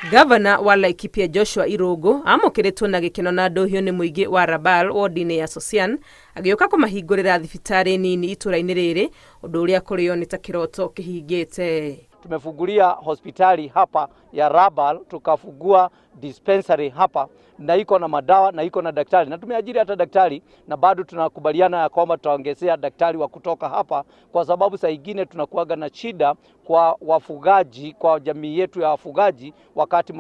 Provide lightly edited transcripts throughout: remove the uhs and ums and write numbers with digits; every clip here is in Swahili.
Gavana wa Laikipia Joshua Irũngũ amũkĩrĩtwo na gĩkeno na ndũhiũ nĩ mũingĩ wa Rabal wodi-inĩ ya Sosian agĩũka kũmahingũrĩra thibitarĩ nini itũra-inĩ rĩrĩ, ũndũ ũrĩa kũrĩ o nĩ ta kĩroto kĩhingĩte. Tumefungulia hospitali hapa ya Rabal, tukafungua dispensary hapa na iko na madawa na iko na daktari na tumeajiri hata daktari, na bado tunakubaliana ya kwamba tutaongezea daktari wa kutoka hapa, kwa sababu saa ingine tunakuaga na shida kwa wafugaji, kwa jamii yetu ya wafugaji wakati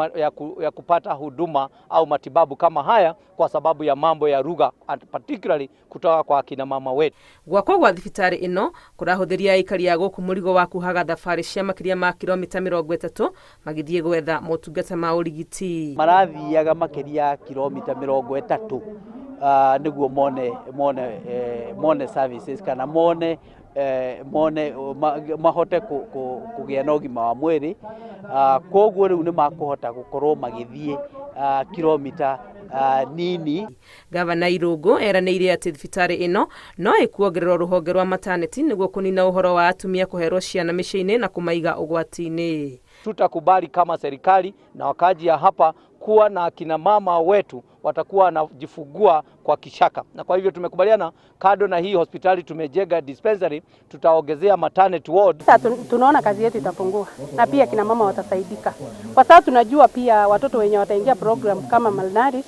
ya kupata huduma au matibabu kama haya, kwa sababu ya mambo ya lugha and particularly kutoka kwa akina mama wetu. Gwakwo gwa thibitarĩ ĩno kũrahũthĩria aikari a gũkũ mũrigo wa kuhaga thabarĩ cia makĩria ma kilomita 30 magĩthiĩ gwetha motungata ma ũrigiti. Marathiaga makĩria ya kilomita 30 nĩguo mone services kana mone mahote kũgĩa na ũgima wa mwĩrĩ. Koguo rĩu nĩ makũhota gũkorwo magĩthiĩ kilomita nini. Gavana Irũngũ eranĩire atĩ thibitarĩ ĩno no ĩkuongererwo rũhonge rwa maternity nĩguo kũnina ũhoro wa atumia kũherwo ciana mĩciĩ-inĩ na kũmaiga ũgwati-inĩ. Tutakubali kama serikali na wakaji ya hapa kuwa na akina mama wetu watakuwa wanajifungua kwa kichaka, na kwa hivyo tumekubaliana kando na hii hospitali tumejenga dispensary, tutaongezea maternity ward. Sasa tunaona kazi yetu itapungua na pia kina mama watasaidika, kwa sababu tunajua pia watoto wenye wataingia program kama malnourished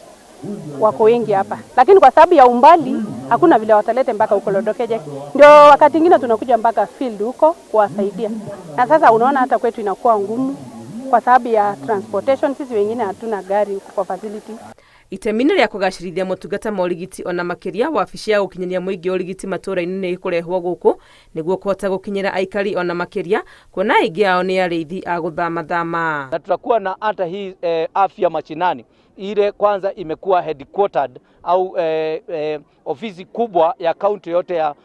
wako wengi hapa, lakini kwa sababu ya umbali hakuna vile watalete mpaka huko Lodokejek. Ndio wakati ingine tunakuja mpaka field huko kuwasaidia, na sasa unaona hata kwetu inakuwa ngumu kwa sababu ya transportation. Sisi wengine hatuna gari huko kwa facility. Itemi-inĩ rĩa kũgacĩrithia motungata ma ũrigiti ona makĩria, wabici ya gũkinyĩria mũingĩ ũrigiti matũũra-inĩ nĩ ĩkũrehwo gũkũ nĩguo kũhota gũkinyĩra aikari ona makĩria, kuona aingĩ ao nĩ arĩithi a gũthamathama. Na tutakuwa na hata hii afya mashinani ile kwanza imekuwa headquartered au ofisi kubwa ya kaunti yote ya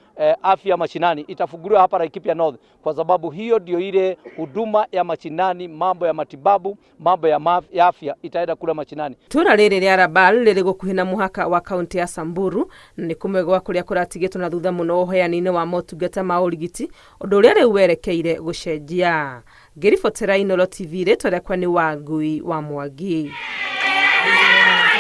afya mashinani itafunguliwa hapa Laikipia North, kwa sababu hiyo ndio ile huduma ya mashinani, mambo ya matibabu, mambo ya afya itaenda kule mashinani. Itũũra rĩrĩ rĩa Rabal rĩrĩ gũkuhĩ na mũhaka wa kaunti ya Samburu na nĩ kũmwe gwa kũrĩa kũratigĩtwo na thutha mũno ũheani-inĩ wa motungata ma ũrigiti, ũndũ ũrĩa rĩu werekeire gũcenjia. Ngĩribotera Inooro TV, rĩtwa rĩakwa nĩ Wangui wa Mwangi.